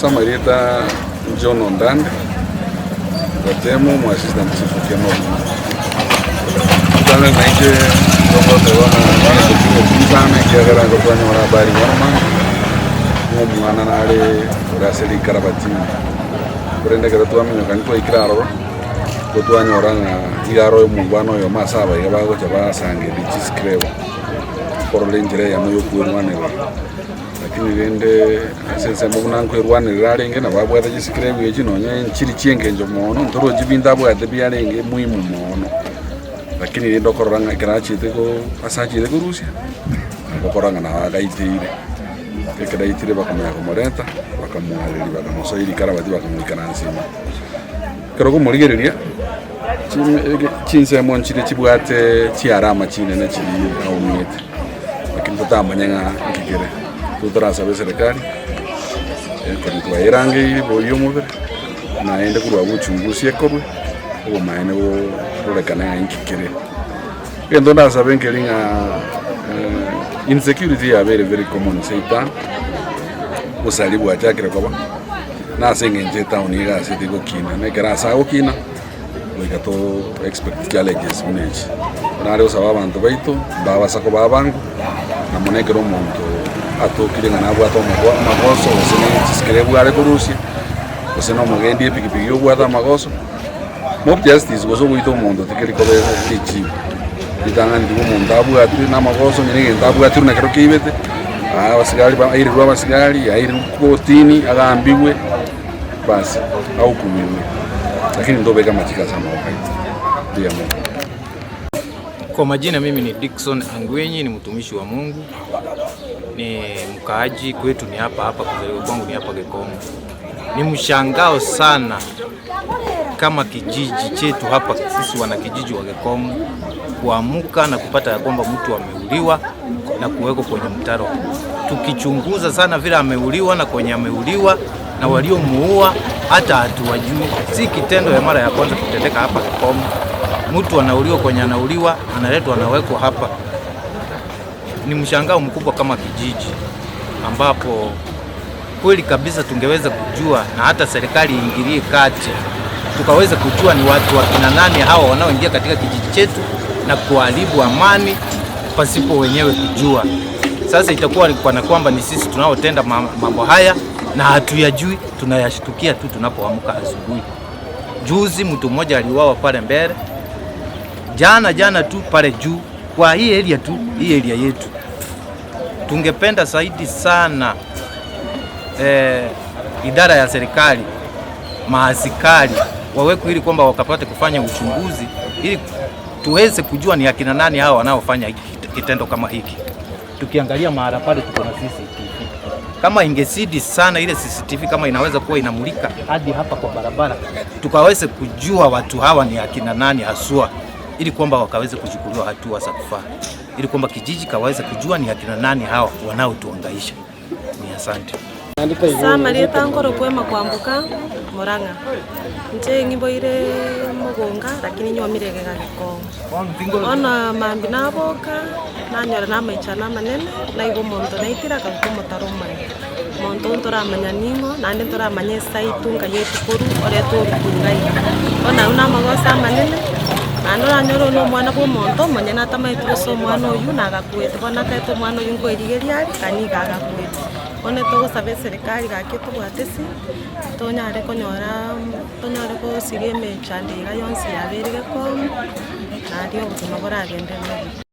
Ase amarieta John Ondande, Gatemo omo assistant chief Kiamabungo. Ritang'ani nainche nigo ngoteba ng'a egento ki'ogokumia sana ekiagera nigo twanyora habari bono mambia, ng'a omwana nare ore ase rikarabati ime. Korende ekero twaminyokani twaikire aroro, nigo twanyora ng'a iga aro omongwana oyomo ase aba iga bagocha basangereria chiscrap, korora enchera eyemo ya okwerwanerera. Lakini rende ase ensemo buna nkwerwanerera arenge nabo abwate chisikrebu echi nonye nchiri chi'engencho mono, ntorochi binto abwate biarenge muhimu mono. Lakini rende okorora ng'a ekero achiete ko ase achiete korusia, nabo okorora ng'a nabo agaiteire. Ekero aitire bakamanya komoreta, bakamoareria bakamosoa rikarabati bakamoikaransia ime. Ekero okomorigereria, chinsemo nchire chibwate chiarama chinene chiria aumiete, lakini totamanya ng'a nki kere. Intwe torasabe eserekari, ekero twayerangeire boyia omobere, naende korwa abwo uchunguzi ekorwe, obomaene bororekane ng'a inki kere. Egento ndasabe nkeri ng'a insecurity yabeire very common seita, obosaria bwachakire koba. Na ase engencho etown iga ase tegokina, na ekero ase agokina, goika to expect challenges buna echi. Nare gosaba abanto baito, mbabasa koba abango, na mono ekero omonto atokire ng'a nabwate omogo amagoso gose ne chiscrebu are korusia, gose na omogendi epikipiki obwate amagoso, mob justice gose ogoita omonto tikeri koba richibu. Ritang'ani riria omonto abwatwe na amagoso onye na egento abwatirwe na kero keibete, aa abasigari ba airirwe abasigari, airirwe kotini, agambigwe, basi ahukumiwe. Lakini ntobeke amachiko ase amaboko aito. Mbuya mono. Kwa majina mimi ni Dickson Angwenyi, ni mtumishi wa Mungu, ni mkaaji kwetu ni hapa hapa, kuzaliwa kwangu ni hapa Gekongo. Ni mshangao sana kama kijiji chetu hapa, sisi wanakijiji wa Gekongo kuamuka na kupata ya kwamba mtu ameuliwa na kuwekwa kwenye mtaro. Tukichunguza sana vile ameuliwa na kwenye ameuliwa na waliomuua hata hatuwajui. Si kitendo ya mara ya kwanza kutendeka hapa Gekongo. Mtu anauliwa kwenye anauliwa, analetwa anawekwa hapa. Ni mshangao mkubwa kama kijiji ambapo kweli kabisa tungeweza kujua na hata serikali iingilie kati, tukaweza kujua ni watu wakina nani hawa wanaoingia katika kijiji chetu na kuharibu amani pasipo wenyewe kujua. Sasa itakuwa kana kwamba ni sisi tunaotenda mambo haya na hatuyajui, tunayashtukia tu tunapoamka asubuhi. Juzi mtu mmoja aliuawa pale mbele, jana jana tu pale juu, kwa hii area tu, hii area yetu. Tungependa zaidi sana eh, idara ya serikali maasikari wawekwe ili kwamba wakapate kufanya uchunguzi ili tuweze kujua ni akina nani hao wanaofanya kitendo kama hiki. Tukiangalia mahala pale tuko na CCTV. Kama ingezidi sana ile CCTV kama inaweza kuwa inamulika hadi hapa kwa barabara, tukaweze kujua watu hawa ni akina nani haswa, ili kwamba wakaweze kuchukuliwa hatua za kufaa, ili kwamba kijiji kaweze kujua ni akina nani hawa wanaotuangaisha. Ni asante. Ase amarieta nkorokwa Emakwamboka Murang'a, inche ng'iboire mogonga lakini nyuomire egega gekongo. Bono mambia naboka, nanyora na amaichano amanene, naigwa omonto naitire akaruta omotaro omonene. Omonto oo ntoramanya ning'o, naende ntoramanya esaitu nkai etukoru oreta orutunga iga. Bono aywo na amagoso amanene, naende oranyore oyo na omwana bwa omonto, omonyene atamaeti gose omwana oywo nagakwete, bono akaete omwana oywo nkoerigeria are, kani iga agakwete. Bono togosaba eserekari gaki etobwate ase, tonyare konyora tonyare gosiria emechando iga yonsi yabeire gekongu, nario obogima boragenderere buya.